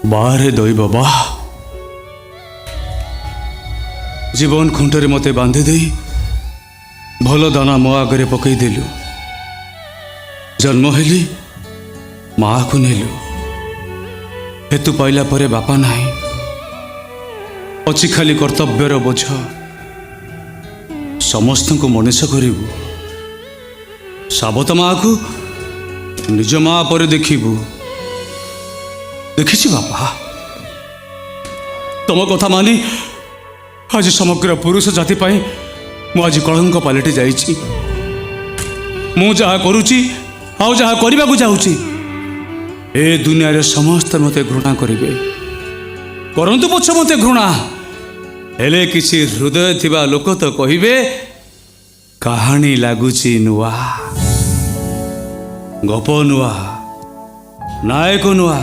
ବାହାରେ ଦଇବ ବାଃ। ଜୀବନ ଖୁଣ୍ଟରେ ମୋତେ ବାନ୍ଧି ଦେଇ ଭଲ ଦାନା ମୋ ଆଗରେ ପକେଇ ଦେଲୁ। ଜନ୍ମ ହେଲି, ମାଆକୁ ନେଲୁ। ହେତୁ ପାଇଲା ପରେ ବାପା ନାହିଁ, ଅଛି ଖାଲି କର୍ତ୍ତବ୍ୟର ବୋଝ। ସମସ୍ତଙ୍କୁ ମଣିଷ କରିବୁ, ସାବତ ମାଆକୁ ନିଜ ମା ପରେ ଦେଖିବୁ। ଦେଖିଛି ବାପା। ତମ କଥା ମାନି ଆଜି ସମଗ୍ର ପୁରୁଷ ଜାତି ପାଇଁ ମୁଁ ଆଜି କଳଙ୍କ ପାଲଟି ଯାଇଛି। ମୁଁ ଯାହା କରୁଛି ଆଉ ଯାହା କରିବାକୁ ଯାଉଛି, ଏ ଦୁନିଆରେ ସମସ୍ତେ ମୋତେ ଘୃଣା କରିବେ। କରନ୍ତୁ ପଛେ ମୋତେ ଘୃଣା, ହେଲେ କିଛି ହୃଦୟ ଥିବା ଲୋକ ତ କହିବେ, କାହାଣୀ ଲାଗୁଛି ନୂଆ, ଗପ ନୂଆ, ନାୟକ ନୂଆ।